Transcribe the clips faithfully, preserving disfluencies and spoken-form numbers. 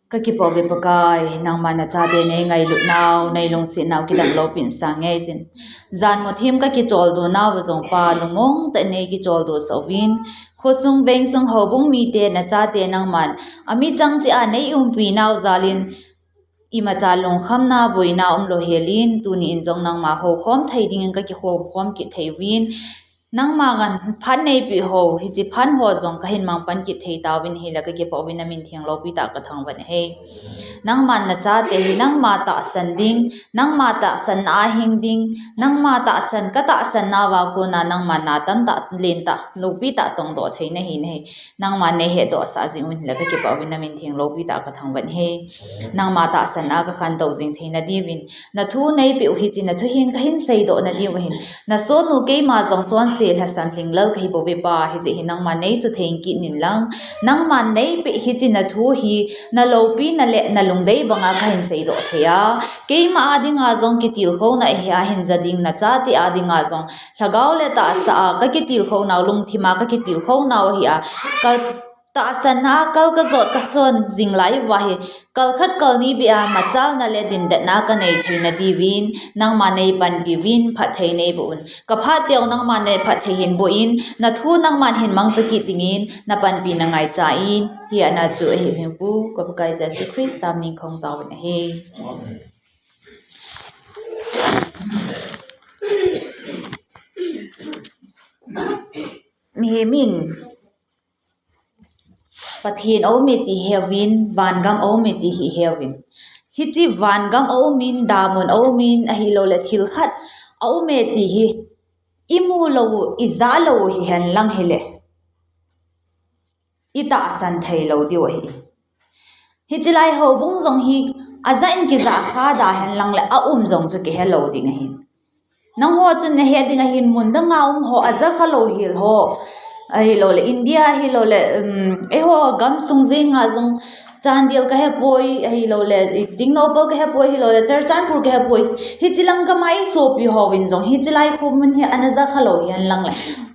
Ka kipah uve Pakai, nangma nachate nei ngailut nau, nei lungset nau kidang loupin sang nge jin. Jan muthim ka kichol do nau jong Pa lungmong tah nei kichol do sah uvin. Khosung vengsung houbung mite nachate nangman, amichang cheh a nei umpi nau jal in, imacha lungkhamna boina umlou hel in, tuni in jong nangma houkhom thei dingin ka kikhom khom kit thei uvin. Nangma ngen phat neipeh ho, hiche phat ho jong kahin mang pan kit thei tauvin ahile ka kipah uvin namin theng loupi tah ka thangvah e. Nangman nachate hi, nangma tahsan ding, nangma tahsan a hing ding, nangma tahsan, ka tahsan nauva kona nangma na tamtah, lentah, loupi tah tongdoh thei nahi nahi. Nangman nei hetdoh sah jing uvin ahile ka kipah uvin namin theng loupi tah ka thangvah e. Nangma tahsan a ka khantou jing theina diuvin. Nathu neipeh u hiche, nathu hing kahin seidoh na diu ahin. Nasohnu keima jong chonse lhasam lhinglel kahi bouve Pa, hijeh hin nangman nei sutheng kit in lang. Nangman neipeh hiche nathu hi, naloupina le nalungdei banga kahin seidoh thei a. Keima a dinga jong kitilkhouna ahi a hin ja ding nachate a dinga jong. Lhagao le tahsa a ka kitilkhou nau, lungthim a ka kitilkhou nau ahi a. Ka tahsan a kal ka jot ka son jing lai uva hi. Kal khat kal ni beh a machalna le dindetna ka nei theina diuvin, nangman nei panpi uvin, phatthei nei boh un. Ka phat teu nangman nei phatthei hin boh in, nathu nangman hin mangcha kit dingin, napanpina ngaicha in, hi ana chu ahi hing pu, ka Pakai Jesu Christa min in kahung taovin ahi. Mihem in Pathen aume ti heuvin, vangam aume ti hi heuvin. Hiche vangam aumin, damun aumin, ahilouleh thil khat aume ti hi imu lou u, ija lou u hihen lang hile, itahsan thei lou diu ahi. Hiche lai houbung jong hi aja in kija kha da hen lang le aum jong chu kihe lou ding ahi. Nangho chun nahet ding ahin, mun danga um ho, aja kha lou hel ho. Ahilouleh India, ahilouleh, um, eiho gamsung jenga jong Chandel kahe poi, ahilouleh, Tengnoupal kahe poi, ahilouleh Churachandpur kahe poi. Hiche lang gam a isopi hovin jong hiche lai khomun hi ana ja kha lou hihen lang le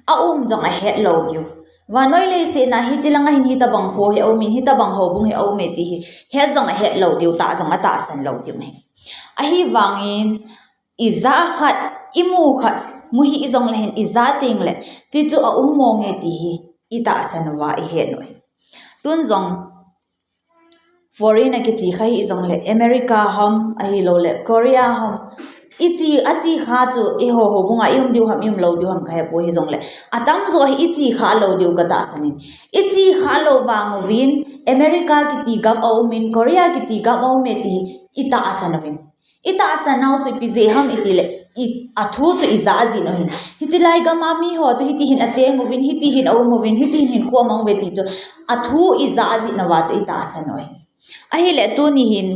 aum jong ahet lou diu. Vannoi leiset a hiche lang a hin hitabang ho hi aumin, hitabang houbung hi aume ti hi het jong ahet lou diu, tah jong atahsan lou diu ahi. Ahivangin, ija khat, imu khat, mu hih jong le hin ija teng le, hiche chu aum mong e ti hi itahsan uva ihet u ahi. Tun jong foreign a kiche kha hih jong le, America ham, ahilouleh Korea ham, iche, ache kha chu eiho houbung a ium diu ham, ium lou diu ham kahe poi, hijong le atamjo hi iche kha lou diu katahsan in. Iche kha lou vang uvin, America kiti gam aumin, Korea kiti gam aume ti hi itahsan uvin. Itahsan nau chu ipi jeh ham iti le, i, athu chu ija jin u ahin. Hiche lai gam a miho chu hiti hin acheng uvin, hiti hin aum uvin, hiti hin hinkho amang uve ti chu athu ija jin uva chu itahsan u ahin. Ahile tuni hin,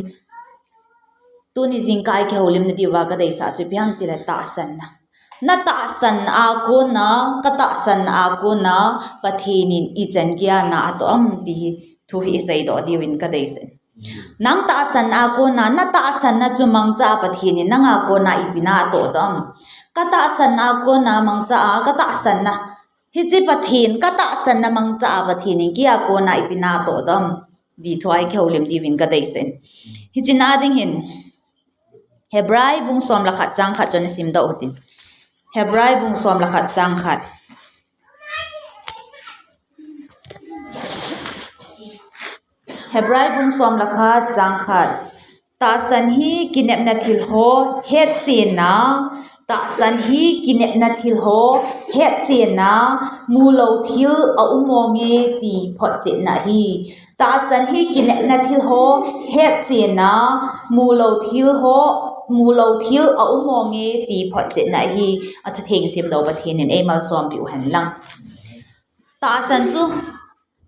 tuni jingkah a kihoulimna diuva kadeisah chu ipi ham itile tahsanna. Natahsan a kona, katahsan a kona, Pathen in ichan geiya na atoh am ti hi thu hi iseidoh diuvin kadeisah in. Nang tahsan a kona, natahsanna chu mangcha a Pathen in nanga kona ipi na atoh doh am. Katahsan a kona mangcha a, katahsanna. Hiche Pathen, katahsanna mangcha a Pathen in keiya kona ipi na atoh doh am. Ti thu a ikihoulim diuvin kadeisah in. Hiche na ding hin, Hebrai bung som le khat chang khat chun isimdoh uhitin. Hebrai bung som le khat chang khat. Hebrai bung som le khat chang khat. Tahsan hi kinepna thil ho hetchenna, tahsan hi kinepna thil ho hetchenna, mulou thil aum monge ti photchetna ahi. Tahsan hi kinepna thil ho hetchenna, mulou thil ho, mulou thil aum monge ti photchetna ahi. Athutheng simdoh Pathen in eimalsompeh u hen lang. Tahsan chu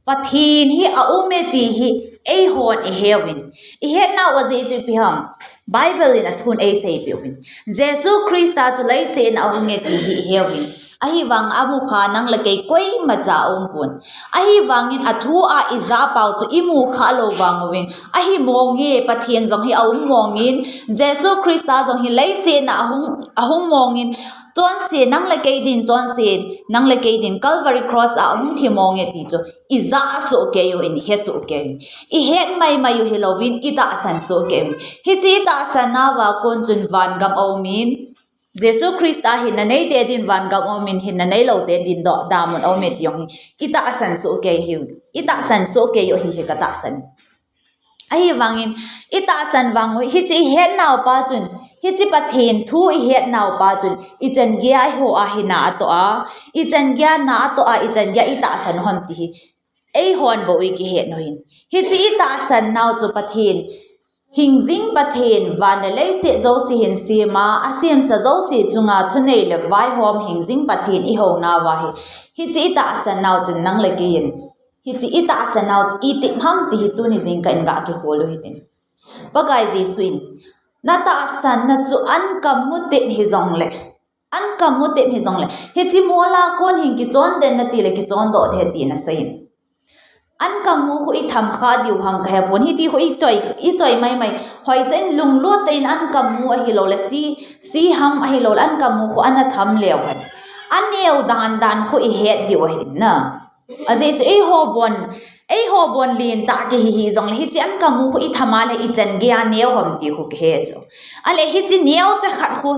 Pathen hi aume ti hi eihon iheuvin. Ihetnau ajeh chu ipi ham. Bible in athun eiseipeh uvin. Jesu Christa chu leiset a ahunge ti hi iheuvin. Ahivang amukha nang le kei koimacha aumpon. Ahivangin athu a ijapau chu imu kha lou vang uvin. Ahi monge, Pathen jong hi aum mongin. Jesu Christa jong hi leiset a ahung, ahung mongin. Chonse, nang le kei din chonse, nang le kei din Calvary Cross a hung thi mong e ti chu i ja soh kei u in, i he soh kei u in. I het mai mai u hilouvin, i tahsan soh kei u in. Hiche i tahsan nauva kon chun vangam a um in, Jesu Christa hinna nei te din vangam a um in, hinna nei lou te din doh damun a um e ti jong hi i tahsan soh kei u hi, i tahsan soh kei u hi, hi ka tahsan. Ahivangin, i tahsan vang u, hiche i het nauva chun, hiche Pathen thu i het nauva chun, i chan geiya i ho a hi na a toh a, i chan geiya na a toh a, i chan geiya i tahsan u ham ti hi, eihon bou i kihet u hin. Hiche i tahsan nau chu Pathen, hingjing Pathen, van le leiset jouse hin sema, a semsa jouse chunga thunei le vaihom hingjing Pathen i ho nauva hi. Hiche i tahsan nau chun nang le kei in, hiche i tahsan nau chu itih ham ti hi tuni jingkah in ga kihol u hitin. Pakai Jesu in, na tahsanna chu an kam mu tep hijongle, an kam mu tep hijongle, hiche mol a kon hin kichon den nati le kichon doh ding ahi ti na sei in. An kam mu khu i tham kha diu ham ka he pon, hiti khu i choi, i choi mai mai. Hoitah in lunglut tah in an kam mu ahilou le, si, si ham ahilou le, an kam mu khu ana tham leu hen. A neo dan dan khu i het diu ahi na. Ajeh chu eiho bon, eiho bon lentah kihi hijongle, hiche an kam mu khu i tham a le i chan geiya neo ham ti khu kihe chu. Ale hiche neocha khat khu,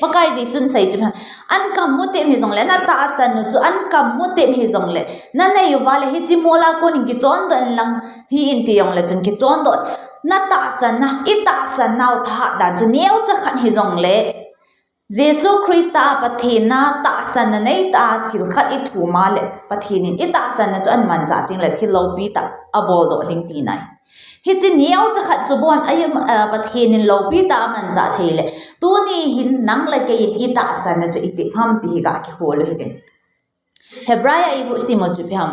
Pakai Jesun sei chu, an kam mu tep hijongle, na tahsan u chu an kam mu tep hijongle, na nei uva le hiche mol a kon in kichon doh in lang, hi in ti jongle chun kichon doh. Na tahsanna, i tahsan nau thahat dan chu neocha khat hijongle, Jesu Christa a Pathen a tahsanna nei tah a thil khat i thum a le, Pathen in i tahsanna chu aman manchah ding le thil loupi tah a bol doh ding tina ahi. Hiche neocha khat chu bon a, eh, Pathen in loupi tah a manchah thei le, tuni hin nang le kei in i tahsanna chu itih ham ti hi ga kihol u hitin. Hebrai a i bu sim u chu ipi ham.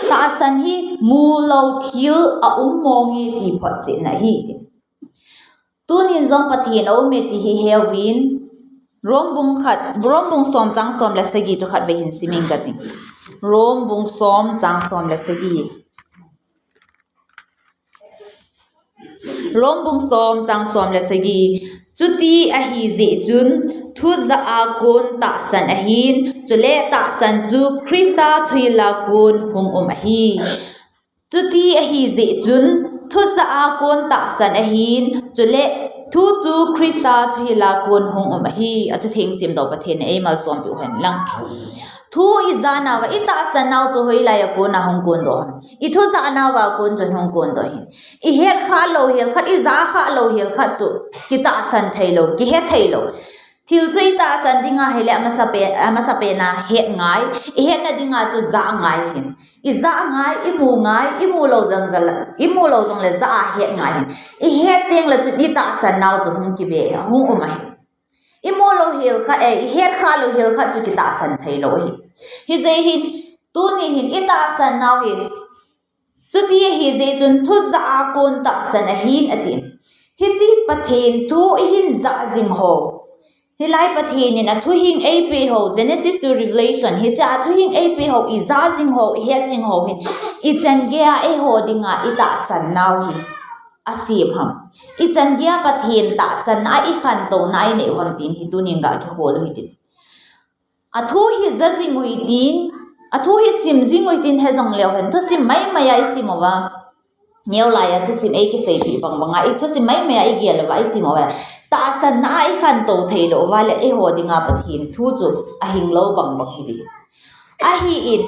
Tahsan hi mu lou thil a um mong e ti photchetna ahi tin. Tunin jong Pathen a um e ti hi he uvin, Rom bung khat, Rom bung som chang som le sagi chu khat vei hin sim inge kati. Rom bung som chang som le sagi. Rom bung som chang som le sagi. Chuti ahi jeh chun, thu jah a kon tahsan ahin, chule tahsan chu Christa thuhil a kon hung um ahi. Chuti ahi jeh chun, thu jah a kon tahsan ahin, chule thu chu Christa thuhil a kon hung um ahi. A thutheng simdoh Pathen in eimalsom peh u hen lang. Thu i jah nauva, i tahsan nau chu hoilai a kon a hung kon doh ham. I thu jah nauva kon chun hung kon doh ahin. I het kha lou hel khat, i jah kha lou hel khat chu kitahsan thei lou, kihe thei lou. Thil chu i tahsan dinga hile amasa pen, amasa pen a het ngai, i hetna dinga chu jah ngai ahin. I jah ngai, i mu ngai, i mu lou jong jal, i mu lou jongle jah a het ngai ahin. I het teng le chun i tahsan nau chu hung kibe, hung um ahi. I mu lou hel khat, eh, i het kha lou hel khat chu kitahsan thei lou ahi. Hijeh hin, tuni hin i tahsan nau hin, chuti ahi jeh chun thu jah a kon tahsan ahin atin. Hiche Pathen thu i hin jah jing ho. Hilai Pathen in a thuhing eipeh ho, Genesis to Revelation, hiche a thuhing eipeh ho, i jah jing ho, i het jing ho hin, i chan geiya eiho dinga i tahsan nau hi asem ham. I chan geiya Pathen tahsanna a i khantouna a i nei u ham tin hi tunin ga kihol u hitin. A thu hi ja jing u hitin, a thu hi sim jing u hitin he jong leu hen, thusim mai mai a i sim uva. Neo lai a thusim ei kiseipeh bang bang a, i thusim mai mai a i gel uva, i sim uva. Tahsanna a i khantou thei lou uva le, eiho dinga Pathen thu chu ahing lou bang bang hi ding. Ahin,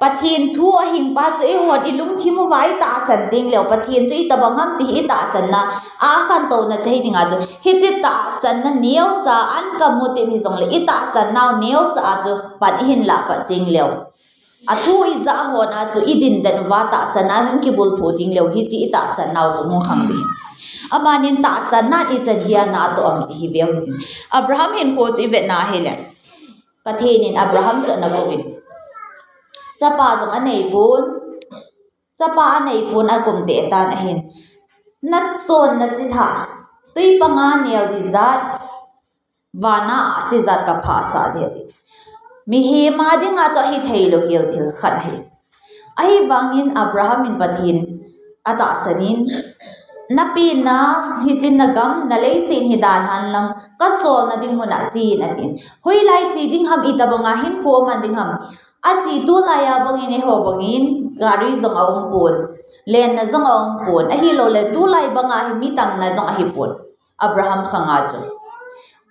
Pathen thu ahing pa chu eihon i lungthim uva i tahsan ding leu, Pathen chu itobang ham ti hi i tahsanna a khantouna thei dinga chu, hiche tahsanna neocha an kam mu tep hijongle, i tahsan nau neocha a chu pan i hin lah pat ding leu. A thu i jah hon a chu i din den uva tahsanna hung kibulphu ding leu, hiche i tahsan nau chu hung khang ding. Amanin tahsanna i chan geiya na toh am ti hi veu hitin. Abraham hinkho chu i vet na hile. Pathen in Abraham chu ana vo uvin. Chapa jong anei pon, chapa anei pon a kum teh tan ahin. Na chonna chilhah, tui panga nel ding jat, vana ahsi jat ka phah sah ding ati. Mihem a dinga chu ahi thei lou hel thil khat ahi. Ahivangin Abraham in Pathen atahsan in, na pena, hiche na gam, na leiset hi dalhan lang, ka solna ding mun a che in atin. Hoilai che ding ham, itobang a hinkho man ding ham. Ache tulai a bangin eiho bangin, gari jong aum pon, lenna jong aum pon, ahilouleh tulai banga hi mi tamna jong ahi pon. Abraham khanga chu.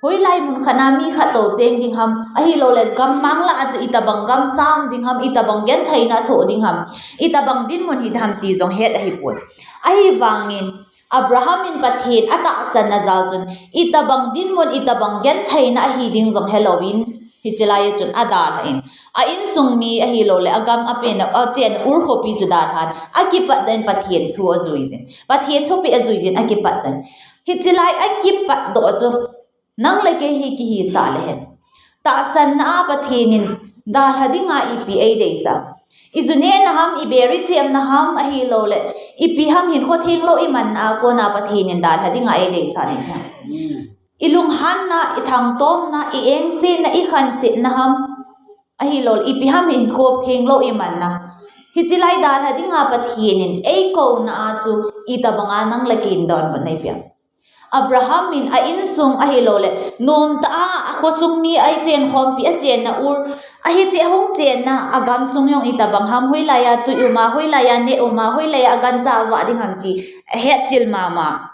Hoilai mun khat a mi khat tou cheng ding ham, ahilouleh gammang lah a chu itobang gamsa um ding ham, itobang gentheina thoh ding ham, itobang dinmun hi ham ti jong het ahi pon. Ahivangin, Abraham in Pathen atahsan na jal chun, itobang dinmun, itobang gentheina ahi ding jong helouvin, hiche lai a chun adalhan. A insung mi ahilouleh, agam apen, achen ur khopi chu dalhan, akipat doh in Pathen thu ajui jin. Pathen thupeh ajui jin, akipat doh in. Hiche lai akipat doh chu, nang le kei hi kihisah le hen. Tahsanna a Pathen in dalha dinga ipi eideisah. Ijunehna ham, iberi chemna ham, ahilouleh ipi ham hinkho thenglou imanna a kona Pathen in dalha dinga eideisah in ahi. Ilunghanna, ithangtomna, iengsetna, ikhansetna ham, ahilouleh ipi ham hinkho thenglou imanna. Hiche lai dalha dinga Pathen in eikouna a chu itobanga nang le kei in donbutna eipeh. Abraham in a insung ahilouleh, nomtah a, akhosung mi a ichenkhompi, achenna ur, ahiche ahung chenna, agamsung jong itobang ham, hoilai a tui um a, hoilai a neh um a, hoilai a gancha vah ding ham ti, ahetchil mama.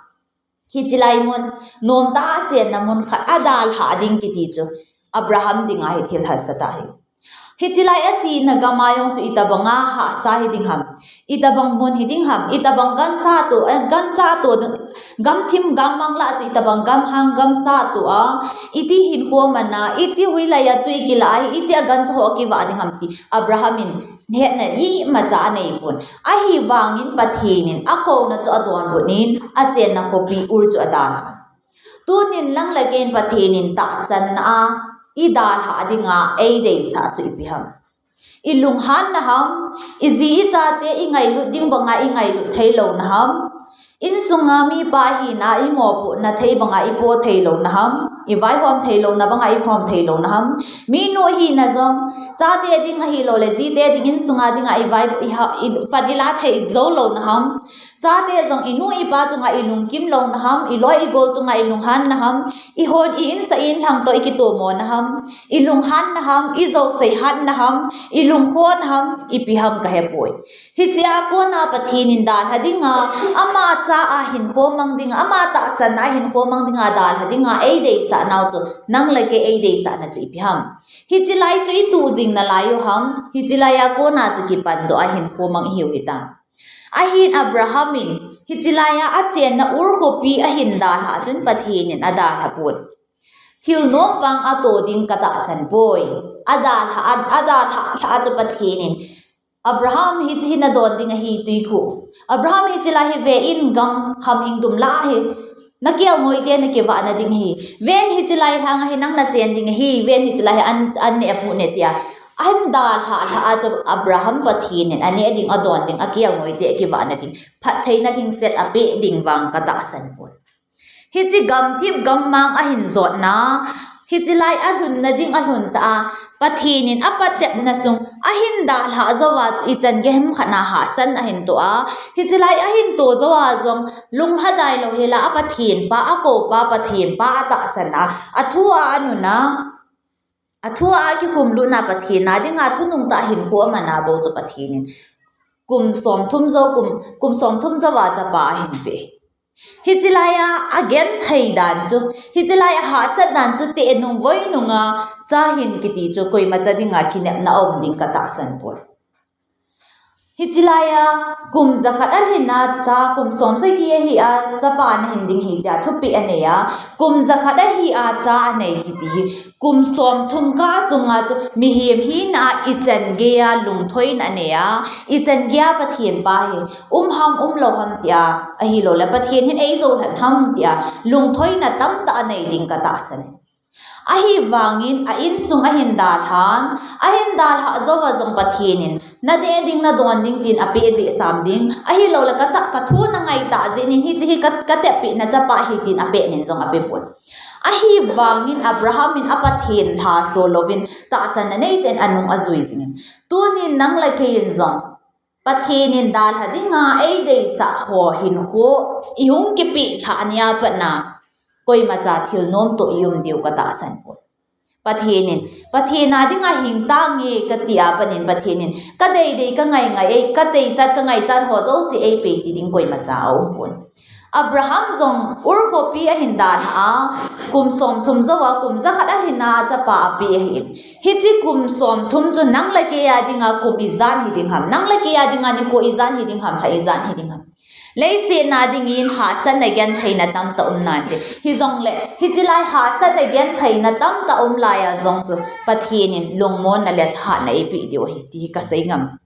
Hiche lai mun, nomtah a chenna mun khat adalha ding kiti chu, Abraham dinga hi thil hahsatah ahi. Hiche lai a chena gam a jong chu itobanga hahsa hi ding ham, itobang mun hi ding ham, itobang gansa to, eh, gancha to ding, gamthim gammang lah chu itobang gamhang gamsa to a, iti hinkho man a, iti hoilai a tui kilah a, iti a gancha ho kivah ding ham ti Abraham in hetna imacha anei pon. Ahivangin Pathen in akouna chu adonbut in achenna khopi ur chu adalhan. Tunin nang le kei in Pathen in tahsanna a idalha dinga eideisah chu ipi ham. Ilunghanna ham, iji ichate ingailut ding banga ingailut theilouna ham. Insunga mipa hina imopohna thei banga ipo theilouna ham. Ivaihom theilouna banga ihom theilouna ham. Minu hina jong, chate ding ahilouleh jite ding insunga dinga ivai, iha, i, pan ila thei joulouna ham. Chate jong inu ipa chunga ilungkim louna ham, iloi igol chunga ilunghanna ham, ihon i-in sa inlhang toh ikitomona ham, ilunghanna ham, ijousei hatna ham, ilungkhona ham, ipi ham kahepoi. Hichea kona Pathen in dalha dinga, ama cha a hinkho mang dinga, ama tahsanna a hinkho mang dinga dalha dinga eideisah nau chu nang le kei eideisahna chu ipi ham. Hiche lai chu ituh jing nalai u ham, hiche lai a kona chu kipandoh a hinkho mang ihiu hitam. Ahin Abraham in hiche lai a achenna ur khopi ahin dalha chun Pathen in adalha pon. Thil nom vang ato ding katahsan poi. Adalha, a, adalha, lha a chu Pathen in, Abraham, hiche hi nadon ding ahi, tui khu. Abraham, hiche lai hi ve in, gam ham hing dum lah hi. Nakelngoi te nakivahna ding ahi. Ven, hiche lai lhang a hi nang nachen ding ahi. Ven, hiche lai hi an, an neh apu ne tia. Ahin dalha, lha a chu Abraham Pathen in aneh ding, adon ding, akelngoi te akivahna ding, phattheina lhingset apeh ding vang katahsan poi. Hiche gamthip gammang ahin jotna, hiche lai alhunna ding alhun ta a, Pathen in apatepna sung ahin dalha jou a chu ichan gei ham khat na hahsatna ahin toh a, hiche lai ahin toh jou a jong lunglhadai lou hela a Pathen pa, akoupa Pathen pa atahsan a, athu a anun a, athu a akikhumlutna Pathen a dinga thunung tah hinkho aman a bou chu Pathen in kum somthum jou, kum, kum somthum jou a chapa ahin pe. Hiche lai a, agenthei dan chu, hiche lai a hahsat dan chu, tehnung voinung a cha hin kiti chu, koimacha dinga kinepna aum ding katahsan poi. Hiche lai a, kum jakhat alhin a cha, kum somsagi ahi a chapa nahin ding ahi tia thupeh anei a, kum jakhat ahi a cha anei kiti hi, kum somthum kah sunga chu mihem hina a ichan gei a lungthoina anei a, ichan gei a Pathen pa hi um ham umlou ham tia, ahilouleh Pathen hin eijoulhah ham tia lungthoina tamtah anei ding katahsan e. Ahivangin a insung ahin dalhan, ahin dalhah jou a jong Pathen in nadeh ding nadon ding tin apeh deh sam ding, ahilouleh katah, kathu nangaitah jeh in hiche hi ka, katepna chapa ahi tin apeh nin jong apeh pon. Ahivangin Abraham in a Pathen lhaso louvin tahsanna neiten anung ajui jingin. Tunin nang le kei in jong Pathen in dalha dinga eideisah ho hinkho ihung kipeh lhah nia pat na koimacha thil nom toh i um diu katahsan pon. Pathen in, Pathen a dinga hing tange kati a pat in Pathen in, kadei dei kangai ngai ei, kadeichat kangaichat ho jouse eipeh ti ding koimacha aum pon. Abraham jong Ur khopi ahin dalha a, kum somthum jou a, kum jakhat alhin a, achapa apeh ahin. Hiche kum somthum chu nang le kei a dinga kum ijat hiding ham, nang le kei a dinga nikho ijat hiding ham, lha ijat hiding ham. Leiset na dingin hahsatna gentheina tamtah um nante. Hijongle, hiche lai hahsatna gentheina tamtah um lai a jong chu Pathen in lungmonna le thahatna eipeh diu ahi ti hi kasei ngam.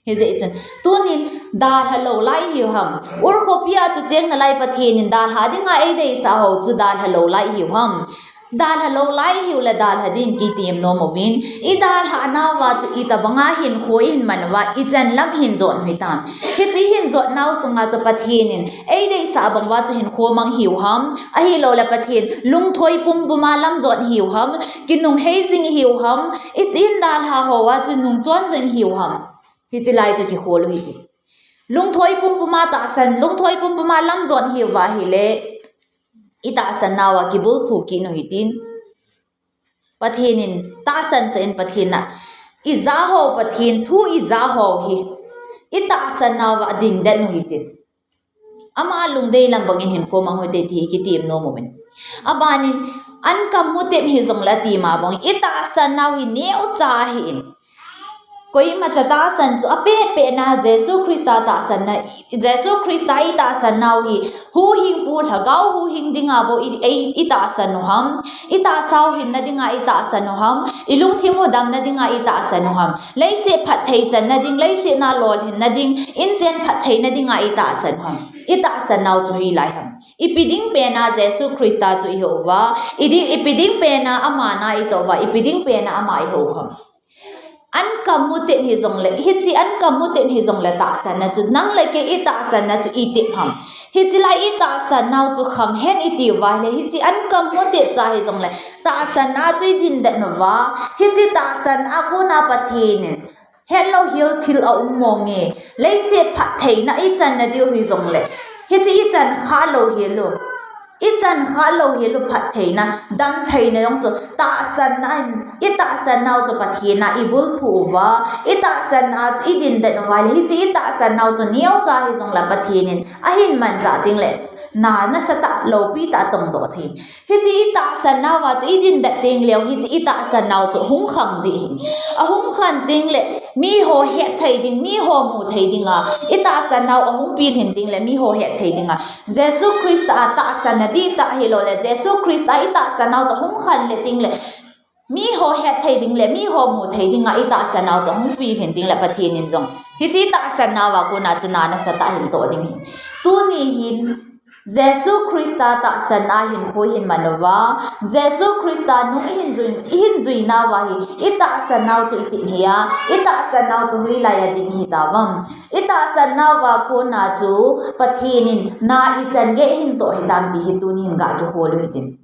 Hijeh chun, tunin dalha lou lai ihiu ham. Ur khopi a chu cheng nalai Pathen in dalha dinga eideisah ho chu dalha lou lai ihiu ham. Dalha lou lai ihiu le dalha din kitem nom uvin. Idalhah nauva chu itobanga hinkho ihin man uva, ichan lam hin jot u hitam. Hiche hin jot nau sunga chu Pathen in eideisah bang uva chu hinkho mang ihiu ham. Ahilouleh Pathen lungthoi pumpuma lam jot ihiu ham. Kinung hei jing ihiu ham. Idalha hoa chu nungchon jing ihiu ham. Hiche lai chu kikhol u hite. Lungthoi pumpuma tahsan, lungthoi pumpuma lam jot ihiuva ahile, itahsan nauva kibulphu kit u hitin. Pathen in tahsan tah in Pathen a ija ho, Pathen thu ija ho hi itahsan nauva dingdet u hitin. Ama lungdei lam bangin hinkho mang u hite ti kitem nom uvin. Abanin, ankam mutep hijongle tima bang, itahsan nau hi neocha ahin. Koimacha tahsan chu apehpeh na Jesu Christa tahsan na, Jesu Christa itahsan nau hi, huhhingpu lhagao huhhing dinga bou i, i, itahsan u ham, itahsa u hinna dinga itahsan u ham, ilungthim u damna dinga itahsan u ham. Leiset phatthei channa ding, leiset na lolhinna ding, inchen phattheina dinga itahsan u ham. Itahsan nau chu hoilai ham. Ipi ding pena Jesu Christa chu iho uva, idi, ipi ding pena ama na itoh uva, ipi ding pena ama iho u ham. Ankam mutep hijongle, hiche ankam mutep hijongle tahsan na chu, nang le kei itahsan na chu itep ham. Hiche lai itahsan nau chu khanghen iti uva ahile, hiche ankam mutep cha hijongle, tahsan na chu idindet uva, hiche tahsan a kona Pathen in hetlou hel thil aum monge. Leiset phattheina ichan na diu hijongle, hiche ichan khalou hel u, ichan khalou hel u phattheina, damtheina jong chu tahsan na in, itahsan nau chu Pathen a ibulphu uva, itahsan na chu idindet uva ahile, hiche itahsan nau chu neocha hijongle Pathen in ahin manchah tengle, na nasatah loupi tah tongdoh thei. Hiche itahsan nauva chu idindet tengleu, hiche itahsan nau chu hung khang ding ahi. Ahung khang tengle, miho hetthei ding, miho muthei dinga, itahsan nau ahung pilhin tengle, miho hetthei dinga, Jesu Christa a tahsan na dihtah ahiloule, Jesu Christa a itahsan nau chu ahung khang le tengle, miho hetthei ding le miho muthei dinga itahsan nau chu ahung pilhin tengle Pathen in jong hiche itahsan nauva kona chu na nasatah ahin toh ding ahi. Tuni hin Jesu Christa tahsan a hinkho ihin man uva, Jesu Christa nung ihin jui, ihin jui nauva hi itahsan nau chu itep hia, itahsan nau chu hoilai a ding hitauvem. Itahsan nauva kona chu Pathen in na ichan gei ahin toh hitam ti hi tuni hin ga kikhol u hitin.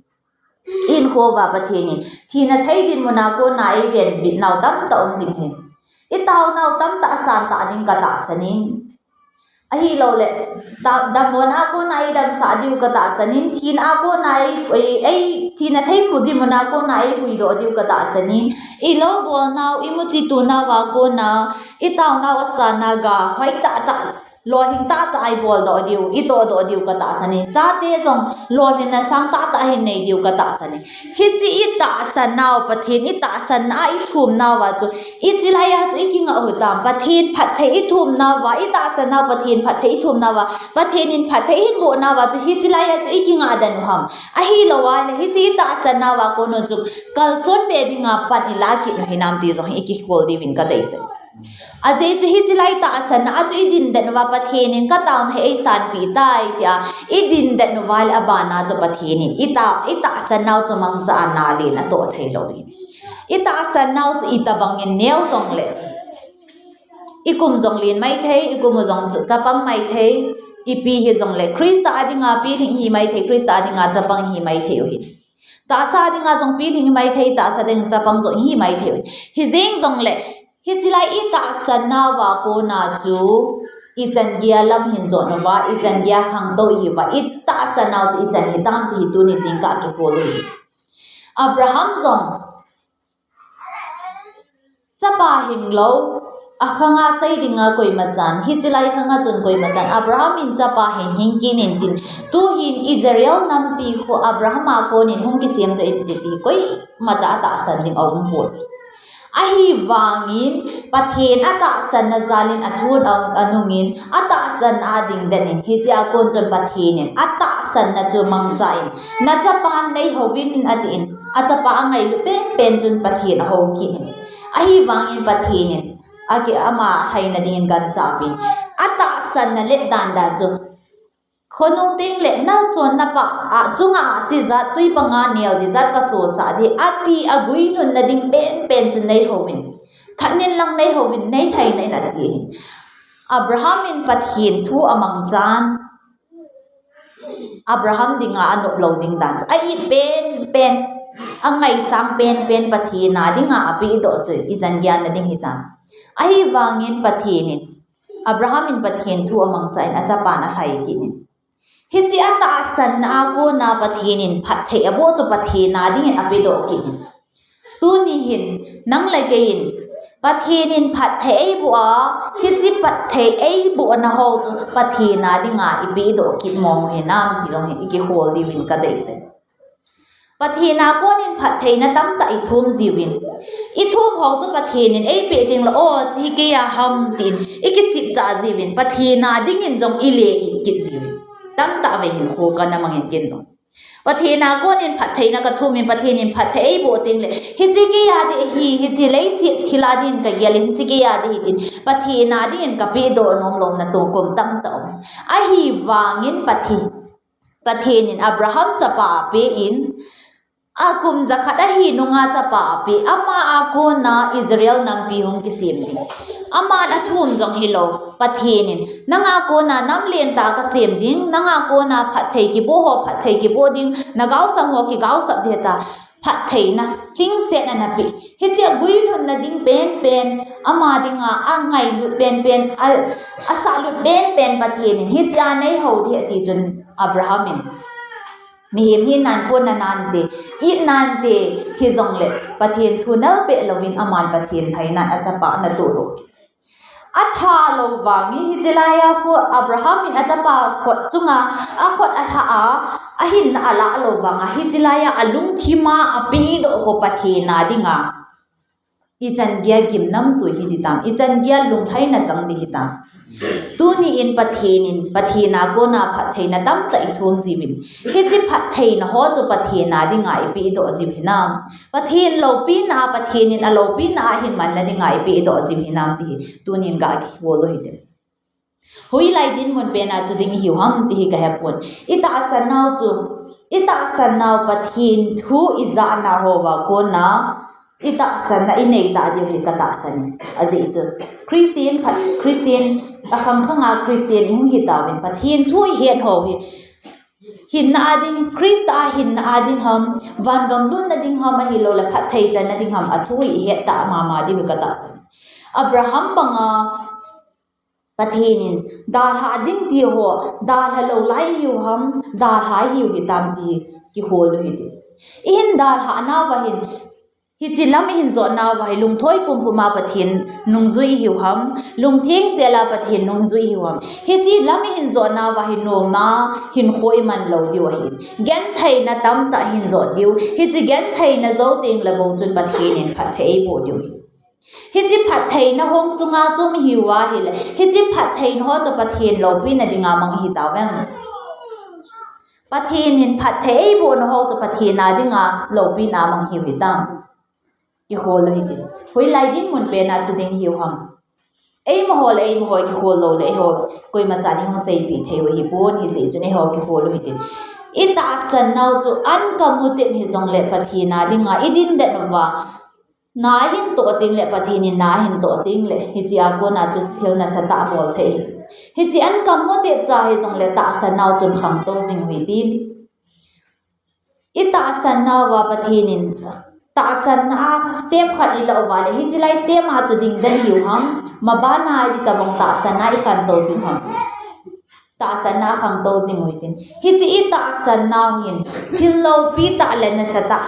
Ihinkho uva Pathen in thina thei dinmun a kona eivenbit nau tamtah um ding ahin. Itao nau tamtah asan tah ding katahsan in. Ahiloule, ta, dammona a kona eidamsah diu katahsan in. Thina a kona ei, ei, ei, thina theipu dinmun a kona eihuhdoh diu katahsan in. Ilou bol nau, imuchi tu nauva kona, itao nau asan a ga hoitah tah, lolhing tahtah a ibol doh diu, itoh doh diu katahsan in. Chate jong lolhinna sang tahtah a hin nei diu katahsan in. Hiche itahsan nau, Pathen itahsan a ithum nauva chu, hiche laiya chu ikingah u hitam. Pathen phatthei ithum nauva, itahsan nau Pathen phatthei ithum nauva, Pathen in phatthei ahin boh nauva chu, hiche laiya chu ikingah den u ham. Ahilouleh, hiche itahsan nauva kona chu, kalson be dinga pan ilah kit u hinam ti jong hi ikikhol diuvin kadeisah. Ajeh chu hiche lai tahsan a chu idindet uva Pathen in katao hi eisanpeh tai tia, idindet uva le abana chu Pathen in ita, itahsan nau chu mangcha a na len atoh thei lou ding. Itahsan nau chu itobang in neo jongle, ikum jong len maithei, ikum u jong chapang maithei, ipi hijongle, Christa a dinga pilhing ihi maithei, Christa a dinga chapang ihi maithei u hi. Tahsa dinga jong pilhing ihi maithei, tahsa ding chapang jong ihi maithei u hi. Hijeng jongle, Hiche lai i tahsan nauva kona chu ichan geiya lam hin jot uva, ichan geiya khangtou ihiuva, i tahsan nau chu ichan hitam ti hi tuni jingkah kibol u hi. Abraham jong chapa hinglou, akhanga sei dinga koima chan, hiche lai khanga chun koima chan, Abraham in chapa hin hing kit in tin, tuhin Israel nampi khu Abraham a konin hung kisem doh in ti, ti koimacha atahsan ding aumpoi. Ahivangin Pathen atahsanna jalin athun a, anungin, atahsan a dingden in, hichea kon chun Pathen in atahsanna chu mangchan, nachapan neihouvin atin, achapa angailut penpen chun Pathen ahou kit in. Ahivangin Pathen in aki ama haina dingin gancha apen. Atahsanna let dandan chu, khonung tengle nason napa a chunga ahsi jat, twi panga neo ding jat kasosah ding, ati aguilhunna ding penpen chu neihouvin. Thatnin lang neihouvin, neilhaina in ati. Abraham in Pathen thu amangchan, Abraham dinga anop lou ding dan chu, a-it penpen, angaisang penpen Pathen a dinga apehdoh chu ichan geiya na ding hitam. Ahivangin Pathen in, Abraham in Pathen thu amangchan achapan alhai kit in. Hiche atahsanna a kona Pathen in phatthei aboh chu Pathen a dingin apedoh kit in. Tuni hin, nang le kei in, Pathen in phatthei eiboh a, hiche phatthei eibohna ho chu Pathen a dinga ipehdoh kit mong u hinam ti jong hi ikihol diuvin kadeisah e. Pathen a konin phattheina tamtah ithum jiuvin. Ithum ho chu Pathen in eipeh tengle, o, hiche keiya ham tin, ikisipcha jiuvin. Pathen a dingin jong ile-it kit jiuvin. Tamtah vei hinkho kana mangin ken jong. Pathen a konin phattheina kathumin, Pathen in phatthei eiboh tengle, hiche keiya ding ahi, hiche leiset thil a dingin kagel in, hiche keiya ding ahi tin, Pathen a dingin kapehdoh nom louna toh kom tamtah um. Ahivangin Pathen, Pathen in Abraham chapa apen, akum jakhat ahi nunga chapa apen, ama a kona Israel nampi hung kisem ding. Aman athum jong hilou, Pathen in, nanga kona nam lentah kasem ding, nanga kona phatthei kiboh ho phatthei kiboh ding, nagaosap ho kigaosap ding ta, phattheina, lhingsetna napeh. Hiche aguilhunna ding penpen, ama dinga angailut penpen, a, asahlut penpen Pathen in, hichea neihou ding ati chun Abraham in, mihem hinan kona nante, it nante, hijongle Pathen thu nelpeh louvin aman Pathen lhainan achapa anatohdoh. Athalou vangin hiche laiya khu Abraham in achapa khut chunga akhut alha a, ahinna alah lou vanga hiche laiya alungthima apehdoh ho Pathen a dinga ichan geiya gimnamtui hi ding hitam, ichan geiya lunglhaina chang ding hitam. Tuni in Pathen in, Pathen a kona phattheina tamtah ithum jiuvin. Hiche phattheina ho chu Pathen a dinga ipehdoh jiu hinam. Pathen loupina a, Pathen in aloupina a hinmanna dinga ipehdoh jiu hinam ti hi tunin gakihol u hite. Hoilai dinmun pena chu ding ihiu ham ti hi kahepon. Itahsan nau chu, itahsan nau Pathen thu ijahna hoa kona, itahsanna inei tah diu hi katahsan e. Ajeh chu, Christian khat, Christian, akhang khanga Christian ihung hitauvin, Pathen thu ihet ho hi, hinna a ding, Christa a hinna a ding ham, vangam lutna ding ham, ahilouleh phatthei channa ding ham, athu ihet tah mama diu hi katahsan. Abraham banga Pathen in dalha ding ti ho, dalha lou lai ihiu ham, dalha ihiu hitam ti kihol u hite. Ihin dalha nauva hin, hiche lam ihin jot nauva hi lungthoi pumpuma Pathen nungjui ihiu ham, lungthengsela Pathen nungjui ihiu ham. Hiche lam ihin jot nauva hi nomna hinkho iman lou diu ahi. Gentheina tamtah hin jot diu. Hiche gentheina jou tengle bou chun Pathen in phatthei eiboh diu ahi. Hiche phattheina hung sunga chom ihiuva ahile, hiche phattheina ho chu Pathen loupina dinga mang ihitauvem? Pathen in phatthei eibohna ho chu Pathen a dinga loupina mang ihiu hitam? Kihol u hite. Hoilai dinmun pena chu ding ihiu ham? Eimaho le eimaho kihol loule eiho koimachan ihung seipeh thei u ahipon, hijeh chun eiho kihol u hite. Itahsan nau chu an kamu tep hijongle Pathen a dinga idin den uva, na ahin toh tengle, Pathen in na ahin toh tengle, hichea kona chu thil nasatah abol thei. Hiche an kamu tep cha hijongle tahsan nau chun khangtou jing u hitin. Itahsan nauva Pathen in tahsanna a step khat ilah uva le, hiche lai step a chu ding den hiu ham, mabana itobang tahsanna ikhantou diu ham. Tahsanna khangtou jing u hitin. Hiche itahsan nau hin, thil loupi tah le nasatah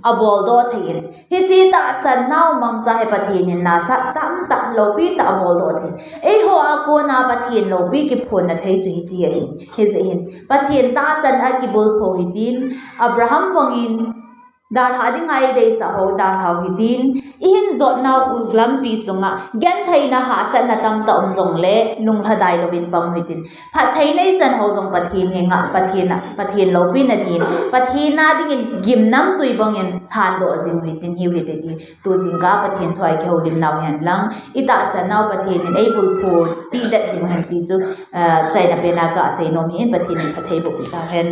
aboldoh thei in. Hiche itahsan nau mangcha hi Pathen in nasatah tamtah loupi tah aboldoh thei. Eiho a kona Pathen loupi kiphonna thei chu hiche ahin. Hijeh hin, Pathen tahsan a kibulphu hitin, Abraham bangin, dalha dinga ideisah ho dalhau hitin, ihin jotnau lampi sunga gentheina hahsatna tamtah um jongle lunglhadai louvin pang u hitin. Phattheina ichan ho jong Pathen henga, Pathen a, Pathen loupina din, Pathen a dingin gimnamtui bangin lhandoh jing u hitin, hiu hite ti. Tu jingkah Pathen thu a ikihoulim nau hihen lang, itahsan nau Pathen in eibulphu tidet jing u hen ti chu, ah, achaina pen a kasei nom ahin, Pathen in phatthei boh peh tauhen.